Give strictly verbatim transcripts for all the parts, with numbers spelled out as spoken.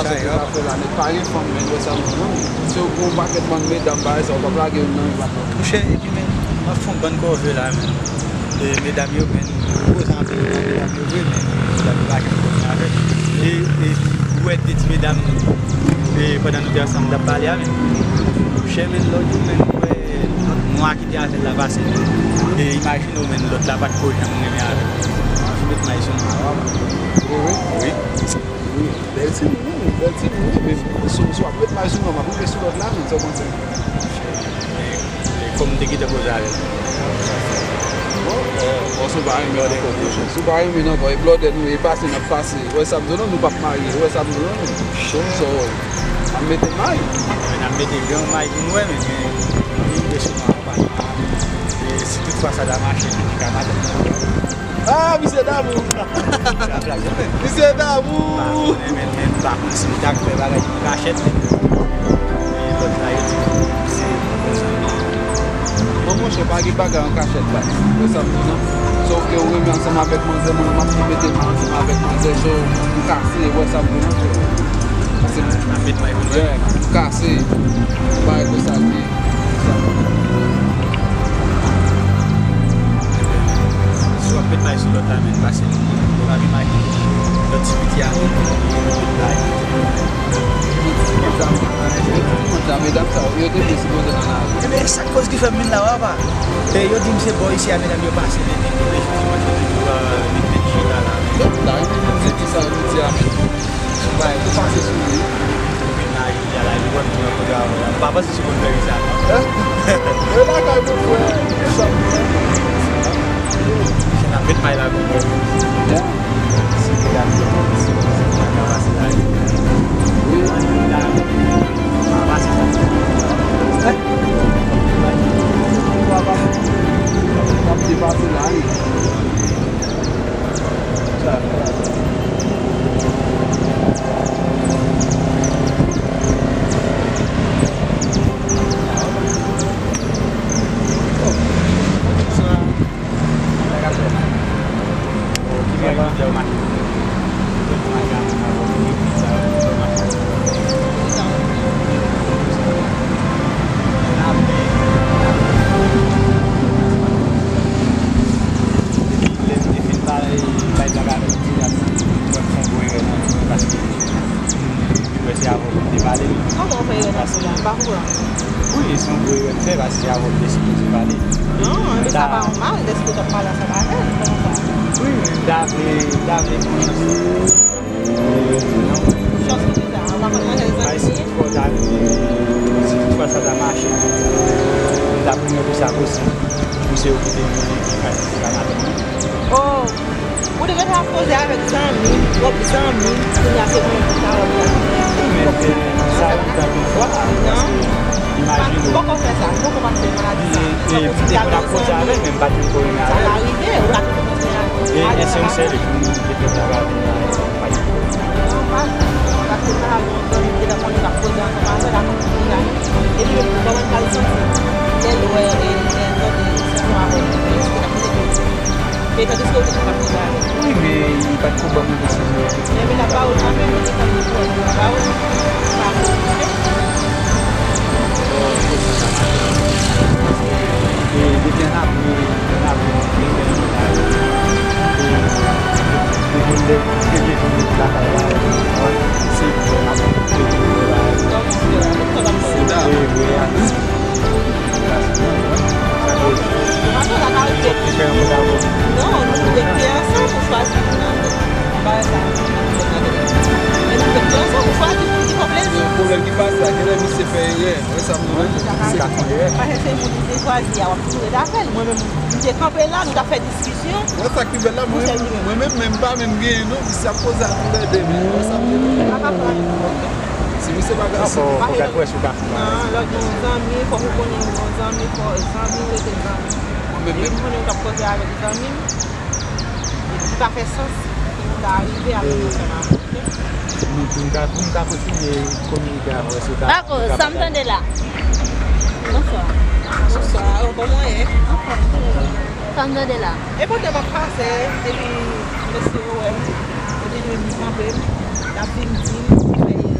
Sa yo ap fè la, nèg pa gen fanm, men, wè sa m di non. Si w gen yon pakèt bann medam, bagay sa, w p ap lage youn nan men pa t lòt. Monchè, epi men, m ap fè yon bann kòve la, men. E, medam yo, men, m koze anpil nan medam yo vre, men medam yo pa janm koze avè m. E, e, ou wè de ti medam, e, pandan nou te ansanm, n t ap pale a, men. Monchè, men, lòt jou, men, m wè lòt nwa ki te avè l la pase. E, imajine w, men, lòt la pa t ko janm renmen avè l. M ap met may sou mwen a, w ap. Wi, wi. Wi. Bèl timoun, wi, bèl timoun, wi, men si, si w ap met may sou mwen, m ap rive sou lòt la, men, sa w panse? E, e, kòm m te gentan koze avè l. Bon, e, bon, si w pa renmen ankò, monchè. Si w pa renmen ankò, e blòdè nou ye, e pase n ap pase. Ou wè sa m di w non, nou p ap marye. Ou wè sa m di w non, men. So, n ap mete may. Men n ap mete yon may pou nou wè, men, men, li rive sou mwen, pa, e, si tout fwa sa ta mache, li te ka madanm nan. Ah, misye damou! Misye damou! Pa konnen, men, men, pa konn si m t ap fè bagay an kachèt. E lòt la, yo di, se konsa. Bon, monchè, pa gen bagay an kachèt, baz. Wè sa m di w non. Sòf ke ou renmen ansanm avèk manzè, mwen, m ap tou mete men ansanm avèk manzè, so, m kase, wè sa m di w non, frè. Se m ap met may pou nou. Yeah, m kase. Bagay konsa l ye. Si w ap met may sou lòt la, men, pase l. Ou pa gen may pou lòt ti piti a, men, ou met may. Medam sa yo, yo te byen sipoze nan lari. Ebyen, e sa k koz ki fè m vin la, papa. E yo di m se bò isi a, medam yo pase, men, men, men, dimanch yo toujou, euh, met tèt chita la. Yo la, yo di sa, yo di a, men. Bay, ou pase sou li. Ou vin la jodi a la, li wè m pou yon kote avè w la. M pa panse si w konn fè visa non. Hein? E lakay mwen, frè. Sa m fè? Chen ap met may la pou mwen. Yeah. Si medam yo, si medam yo ka pase la. Wi. La, pa pase sa. Hein? Papa, m ap depase la, wi. Epi lè m te fin pale, bay blaga avèk ti la, mwen fè yon gwo erè nan vi m, paske m wè se avè w pou m te pale. Kòman w fè erè nan vi w la? M pa konprann. Wi, se yon gwo erè m fè, paske se avè w m te sipoze pale. Non, men sa pa yon mal, deske w t ap pale ansanm avè l, kòman sa? Wi, men m ta vle, m ta vle pran chans. Chans pou kisa? Ou pa konn manzè zanmi li ye? Ay, si tout fwa ta rive, si tout fwa sa ta mache, m t ap renmen pou sa posib. Pou se yo ki te vini, ki pa, ki pa madanm mwen. Oh! Ou te gentan ap koze avèk zanmi, pwòp zanmi, kounye a se mwen ki ta wè pou la. Wi, men, e, sa rive anpil fwa, paske imajine w. Poko fè sa, poko pase maladi sa. E, e, m te konn ap koze avè l, men m pa t menm ko renmen avè l. Sa ka rive, ou ka toujou panse a. E, èske yon sèl jou m te fè travay la? Non, pa, paske sa a lontan, li te nan konnen l ap koze ansanm avè l, avan pou li la. Epi, kòman l pral santi lè l wè, e, lè l tande santi avè l, èske l ap poze pwoblèm? E tandiske ou te konn ap koze avè l. Wi, men li pa t ko ban m yon desizyon. Ebyen, l ap ba ou l kanmenm, li te konn li pran l, l ap ba ou l. Pa aksepte. E depi ann avril, ann avril, depi ann avril, e depi lè m te gen vin lakay la, se vre, m ap fè vre la. Se vre, a. Sa koz. Sa koz la ka rive. Fòk li fè yon moun avè w. Non, nou rete ansanm pou chwazi moun nan. Bagay sa. E nou rete ansanm pou chwazi moun ki fè w plezi. Pwoblèm ki pase la, genlè misye fè erè. Wè sa m di w. Misye ka fè erè. Paske se moun li te chwazi a, w ap toujou rete avè l. Mwen menm, m te kanpe la, nou t ap fè diskisyon. Wè sa k pi bèl la, mwen, mwen menm, menm pa menm genyen non, misye ap koze ak nou lè de, men wè sa m di w. Pa ka fè anyen. Si misye pa ka, si. Fò w gad wè si w ka fè bagay. Lòt yon zanmi, fòk ou konnen yon zanmi, fò zanmi w rete zanmi. Mwen menm, menm. Depi m konnen w t ap koze avèk zanmi m, li pa fè sans pou w ta rive avèk yon zanmi. Pou m ka, pou m ka kontinye kominike avè w, èske w ka, dakò, sa m tande la. Bonswa. Bonswa, kòman w ye? Anfòm. Sa m tande la. E kote m ap pase, epi mesye yo wè m, yo te dwe vin kanpe m, y ap vin di m, fè erè.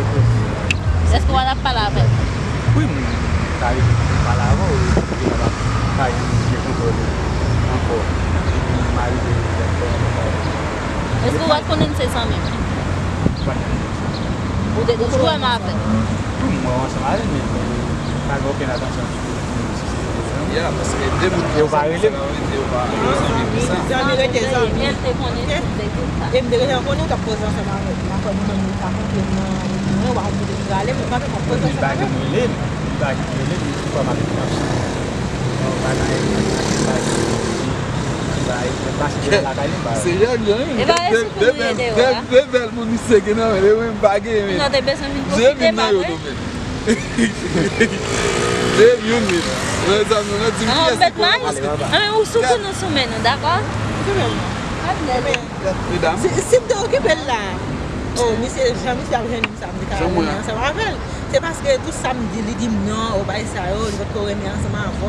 Èske w al ap pale avè l? Wi, m ka rive pou m pale avè w, epi m ap bay yon kontwòl ankò. Epi m arive lè m fè yon bagay. Èske w pa t konnen se zanmi m? Ou te toujou wè m avè l? Wi, m wè w ansanm avè l, men m pa gen okenn atansyon ditou pou si se te zanmi. Ya, paske de moun ki ansanm, sa ka rete yo pa zanmi konsa. Zanmi rete zanmi. E m te gentan konnen ou t ap koze ansanm avè l. Apre nou menm nou ta kontre m nan, mwen, w ap kote m prale, mwen pa menm ap koze ansanm avè l. Li pa gen rele m, li pa gen rele m, li pa m ap di m ap sou. Non, pa nan, li pa gen rele m. Li bay, mwen pase devan lakay li, m pa wè. Se jèn jan wi. E pa de, de bèl, de bèl moun misye gen nan men li, mwen m pa gen men. Non, te bezwen vin pwofite pa vre. Se youn nan yo, non, men. Se youn, men. Lè sa nou nan di m kiyès ki konnen. Anben, ou sou kou nou sou men nou, dakò? Medam. Si, si m te okipe l la, oh, misye, jan misye ap jwenn sa, m te ka renmen ansanm avè l. Se paske tout sa m di, li di m non, ou bay sa yo, li potko renmen ansanm avè w,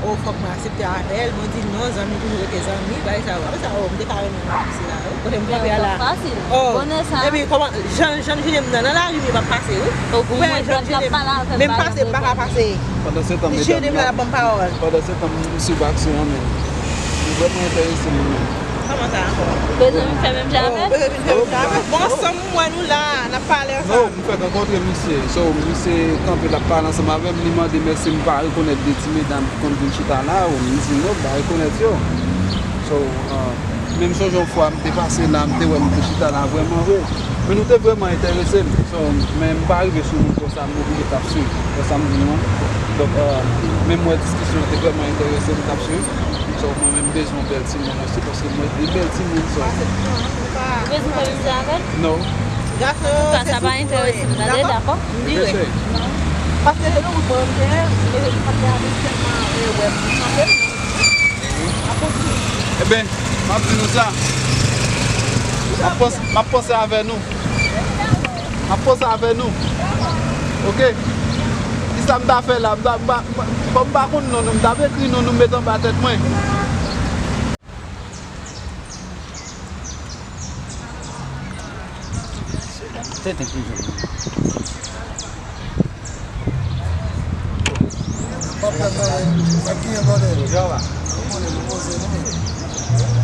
ou fòk mwen aksepte avè l. Mwen di non, zanmi toujou rete zanmi, bay sa yo. Apre sa, ou, m te ka renmen misye la, wi. Kote m kanpe a la. Oh, epi kòman, jan, jan l jennen m nan, nan lari, li p ap pase, wi. Ou wè, jan l jennen m, menm pase, m pa ka pase. Pandan se tan, medam, jennen m la, l ap ban m pawòl. Pandan se tan, m sou vaksyon an, men li vrèman enterese m, men. Kòman sa ankò? Bezwen vin fè menm jan avè l? Bezwen vin fè menm jan avè l? Bon, ansanm, m wè nou la, n ap pale ansanm. Non, m fèk rankontre misye. So, misye kanpe, l ap pale ansanm avè m, li mande m èske m pa rekonèt de ti medam ki konn vin chita la, ou m di non, m pa rekonèt yo. So, uh, men m sonje yon fwa, m te pase la, m te wè m te chita la vrèman vre. Men nou te vrèman enterese m. So, men m pa rive sou moun konsa, m oblije t ap swiv. Wè sa m di nou an? Donk, uh, men m wè diskisyon an te vrèman enterese m, m t ap swiv. So, mwen menm bezwen yon bèl timoun osi, paske mwen de bèl timoun, so. Ou bezwen fè menm jan avè l? No. Antouka, sa pa enterese m, tande, dakò? Paske se nan wout mwen menm te ye, m te pa te avè sèlman, e, wè m sanble m. Eben, m ap di nou sa. M ap panse, m ap panse avè nou. M ap panse avè nou. Oke? Kisa m ta fè la? M ta, m pa, m pa, m pa konn non nou. M t ap ekri non nou, m met anba tèt mwen. Tenten prizon. Pap la nan, sa ki gen blòdè? Ou konnen nou poze nou menm.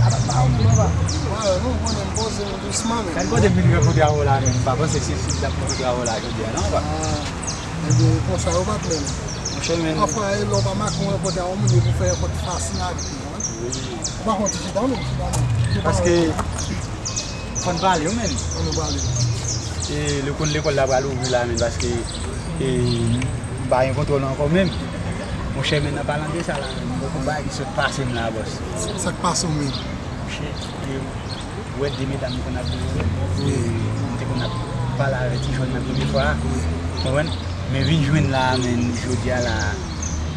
Apa pa ou menm, apa? Wè, nou konnen nou poze nou dousman menm. Gad kote m vin rankontre avè w la menm. M pa panse se isit m t ap rankontre avè w la jodi a non, apa? Ah, ebyen, konsa yo pa t menm. Monchè, men. Pafwa, e lè w pa make yon rankontre avè yon moun, epi w fè rankontre fasil avèk li, wi. Ou pa fè yon ti chita menm, chita menm. Paske, fò n pale, wi, menm. Fò nou pale. E, lè w konn lekòl la pral ouvri la, menm, paske, e, m pa gen kontwòl ankò, menm. Monchè, men, nan palan de sa la, menm, gon bagay ki sot pase m la, bòs. Sa k pase w menm? Monchè, e, ou wè de medam m konn ap jwenn, wi, m te konn ap pale avè ti jòn nan premye fwa a. Wi. Konprann? Men vin jwenn la a, menm, jodi a la a,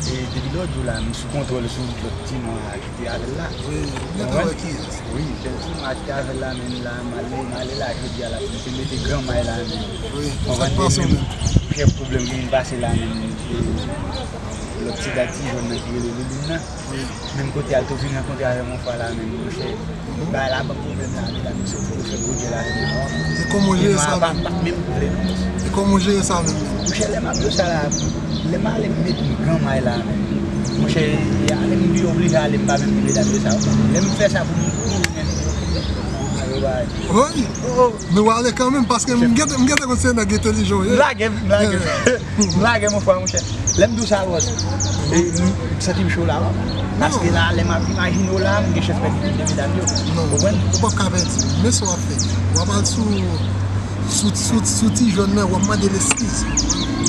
e, depi lòt jou la, m sou kontwòl sou lòt ti nwa a ki te avè l la. Wi, m gentan wè kiyès. Wi, bèl ti nwa ki te avè l la, menm la, m ale, m ale la, jodi a la, pou m te mete gran may la, menm. Wi, sa k pase w menm? Monchè, pwoblèm ki vin pase la, menm, e, lòt ti gad ti jòn nan ki rele Liline nan. Wi. Menm kote a l tou vin rankontre avè m yon fwa la, menm, monchè, bagay la ban m pwoblèm la, medam yo soti pou yo fè gwo dyòl avè m la, wi. E kòman w jere sa menm? Pa, pa t menm vle non. E kòman w jere sa menm? Monchè, lè m ap jere sa la, lè m ale m met m gran may la, menm, monchè, e ale m byen oblije ale, m pa menm di medam yo sa, wi. Lè m fè sa pou m, pou m menm, ayo, bagay. Wi. Oh, oh. Men w ale kanmenm, paske m gentan, m gentan konn se nèg entèlijan w ye. M lage, m lage. M lage, monfrè, monchè. Lè m di w sa, bòs, e, m, m santi m cho la, wi. Paske la, lè m ap imajine w la, m gen chans pèdi youn de medam yo. Ou konprann? Ou p ap ka pèdi. Men sa w ap fè. W ap al sou, sou, sou, sou ti jòn nan, w ap mande l eskiz.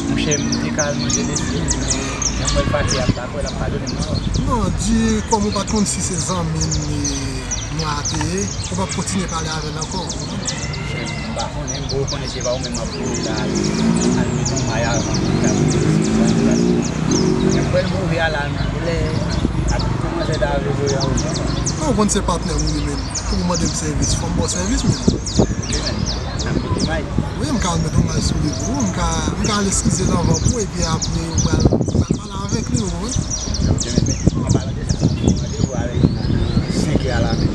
Monchè, m te ka al mande l eskiz, men jan m wè l fache a, m pa kwè l ap padone m, non. Non, di kòm ou pa t konn si se zanmi m, e, nwa a te ye, ou p ap kontinye pale avè l ankò, ou konprann? Monchè, Pa konnen, m poko konnen se pa ou menm m ap voye la al, al met yon may avan pou l ka voye sou sa. Mwen kwè l move a la, nan lè ak kòmanse ta vle voye a ou menm. Ou konn se patnè m li menm. Ou mande m sèvis, fò m ba w sèvis menm. Ok, men, ap mete may. Wi, m ka al met yon may sou li pou ou, m ka, m ka al eskize l anvan pou ou, epi apre ou pral, ou pral pale avèk li, ou konprann? Ok, men, men, an palan de sa, mwen gen randevou avèk li nan, nan senk è a la menm.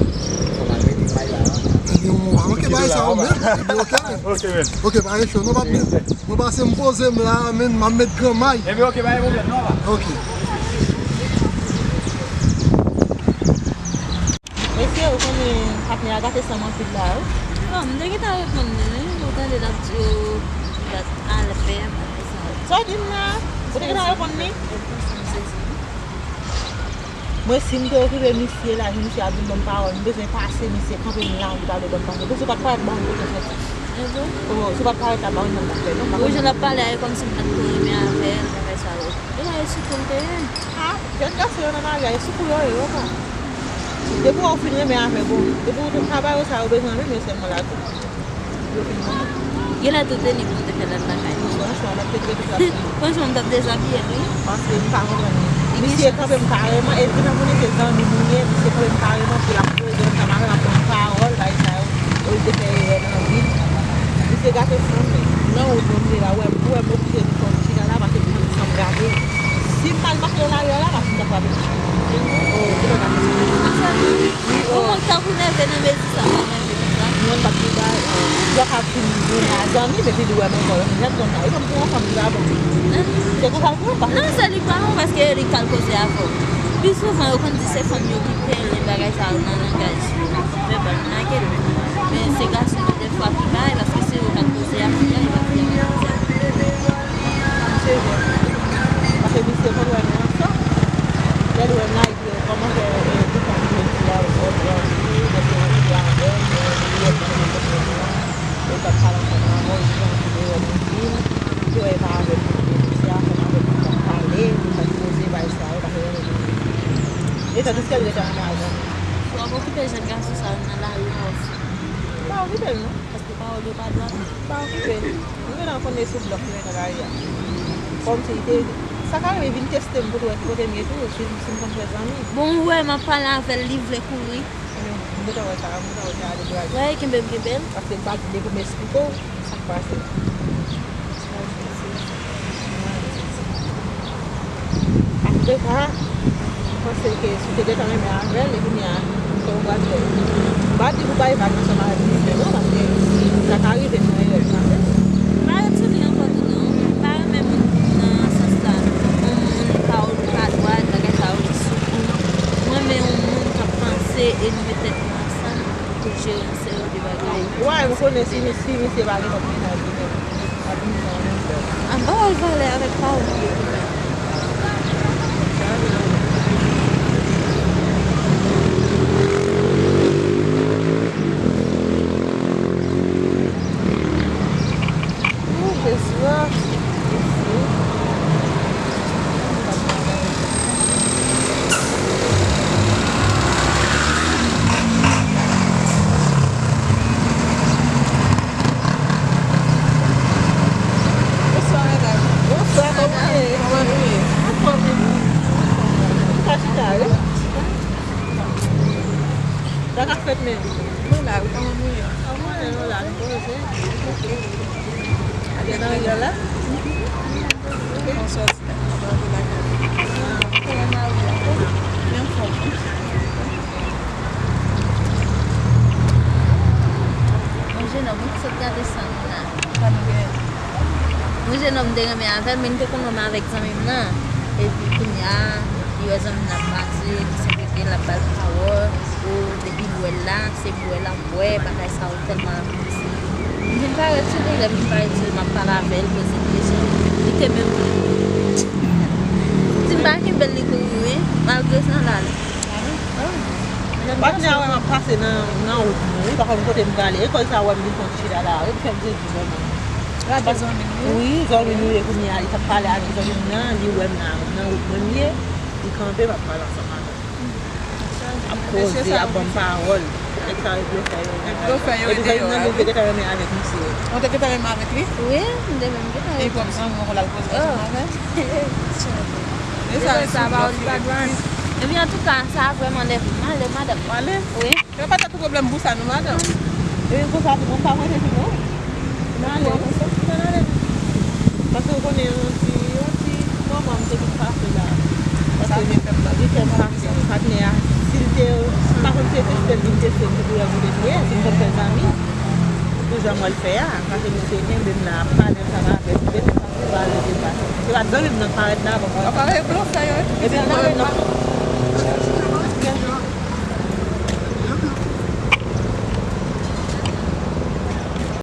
Fò m al mete may la, wi. Ebyen, ou pa manke bay sa ou menm. Ebyen, ok, men. Ok, men. Ok, pa gen cho, non, patnè. Mwen pase m poze m la, men m ap met gran may. Ebyen, ok, pa gen pwoblèm, non, pa. Ok. Mesye, ou konnen patnè a gate san m anpil la, wi. Bon, m te gentan reponn li, wi. Ou tande l ap di yo, yo al fè, bagay sa yo. Sa w di m la? Ou te gentan reponn li? M sezi, m sezi, wi. Mwen, si m te okipe misye la, misye ap vin ban m pawòl, m bezwen pase misye, kanpe m la, li pa vle ban m pase. Misye pa t parèt ban m kote soti. E vre? Oh, si w pa t parèt la, pa konn sa m t ap fè, non, pa konn. Wi, jan l ap pale a, e kòmsi m pa t ko renmen avè l, bagay sa yo. E la, e sou kou m te ye. Ah, jèn gason yo nan lari a, e sou kou yo ye, yo pa. Depi w fin renmen avè, bon, depi w te travay yo sa, yo bezwen renmen sèlman la tou. Yo fin renmen. Genlè tou te ni pou te fè lòt bagay. Franchman, m ap te dwe dezabiye. Franchman, m t ap dezabiye l, wi. Paske m pa konprann li. Misye kanpe m kareman, e pi nan konnen se zanmi nou ye, misye kanpe m kareman, pou l ap koze ansanm avè m, ap ban m pawòl, bagay sa yo. Olye te fè erè nan vi l. Misye gate san m, men nan wout mwen m ye la, ou wè m, ou wè m oblije vin fè yon ti chita la, paske m santi san m gate. Si m pa t mache nan lari a la, machin ta frape m. Oh, se pa gate san m. Ou mank tankou nève nan mezi sa, pa nève konsa. Mwen pa t vin bay, lè w ka fin vin a zanmi, men li di wè m ankò, lè w fin nèt konsa. E kòm pou ansanm li pa bon. Se konsa l pou ansanm. Non, se li pa bon, paske li k al koze avè w. Pi souvan, yo konn di se fanm yo ki plen bagay sa yo nan langaj yo. Men bon, n a gen men se gason yo dèfwa ki bay, paske se yo k ap koze ak fi a, e pa fi a k ap koze ak misye. Se vre. Paske misye konn wè nou ansanm. Lè l wè m la, li di, "Kòman fè, eh, pou fanm yo di a, ou pran fi, lè se yon fi avè m, eh, li wè m nan yon kote nou an, e k ap pale ansanm avè w, li di anpil erè nan vi l, li wè e pa avè m pou l negosye avè m, avè m pou l ap pale, pou l ap koze, bagay sa yo, paske yo renmen nou." E tandiske l rete ann ajan. Fò w okipe jèn gason sa yo nan lari a osi. M pa okipe l, non. Paske pawòl yo pa dwat. M pa okipe l. M gentan konnen sou blòf li mete lari a. Kòmsi li te, sa ka rive vin teste m pou l wè ki kote m ye tou, si, si m konn fè zanmi. Bon, ou wè, m ap pale avè l, li vle kouri. Ebyen, m gentan wè sa, m gentan wè sa dekouraje. Wè, kenbe m, kenbe l. Paske m pa t vle pou m esplike w sa k pase. Antouka, m panse ke si w te gentan renmen avè l, e kounye a, kòman w pral fè? M pa di pou w bay vag ansanm avèk misye non, paske sa ka rive fè yon erè, sa fèt. M pa ret sou li ankò tou non. M pa renmen moun nan sans la. Yon moun pawòl ou pa dwat, bagay sa yo ki sou kou. M renmen yon moun k ap panse e nou met tèt nou ansanm pou jere yon seri de bagay. Wè, m konnen si, si misye pa gen lòt mennaj li menm. Ap vin nan menm lè. Ap ba w valè avèk pawòl ou yo. Oh, Jezi a. Jezi. Bonswa, medam. Bonswa, kòman w ye? Kòman nou ye? Anfòm, wi. Nou ka chita, wi. Sa k ap fèt menm? Nou la, wi, kòman nou ye? Kòman nou la, nou poze. Gen nan riyèl la? Bon, sòti la, m ap rantre lakay mwen. Kòman mari w la? Li anfòm, wi. Yon jenòm, wi, m sot gade sa m la. Sa nou gen? Yon jenòm m te renmen avè l, men m te konn wè m avèk zanmi m nan. Epi kounye a, li wè zanmi m nan ap pase, li sot rete, l ap ba l pawòl. O, depi l wè l la, se bwè l ap bwè, bagay sa yo tèlman ap pase. M vin parèt sou li, lè m vin parèt sou li, m ap pale avè l, poze kesyon. Li te menm, si m pa kenbe l, li kouri, wi, malgre sa l ale. Patnè a wè m ap pase nan, nan wout mwen, wi, pa konn kote m prale. E koz sa wè m vin fè yon ti chita la, wi, li fè m sezi vrèman. Gade zanmi m, wi. Wi, zanmi nou ye kounye a, li t ap pale avèk zanmi m nan, li wè m nan, nan wout mwen m ye, li kanpe, m ap pale ansanm avè l. Ap koze, ap ban m pawòl. Nèg sa yo blofè yo. Blofè yo. Epi zanmi m nan, li te gentan renmen avèk misye. Ou te gentan renmen avèk li? Wi, m te menm gentan renmen. E pwòp zanmi w, ou al koze ansanm avè l? E sa, sa pa yon bad one. Epi antouka, sa vrèman nève m. M ale, madanm. Ou ale? Wi. Yo pa ta tou pwoblèm pou sa, non, madanm? E konsa tou, mwen pa mwen te di non. Nan ale, nan sòs nan ale. Paske ou konnen yon ti, yon ti moman m te vin pase la. Paske li fè m pase, patnè a, si l te, pa konn si se te vin teste m pou koulè m te fè, se fòk fè zanmi. Pou jan mwen l fè a, paske misye kenbe m la, ap pale ansanm avè m, depi m ap pale deja. Se pa zanmi m nan k parèt la, bon. Epi ann ale nan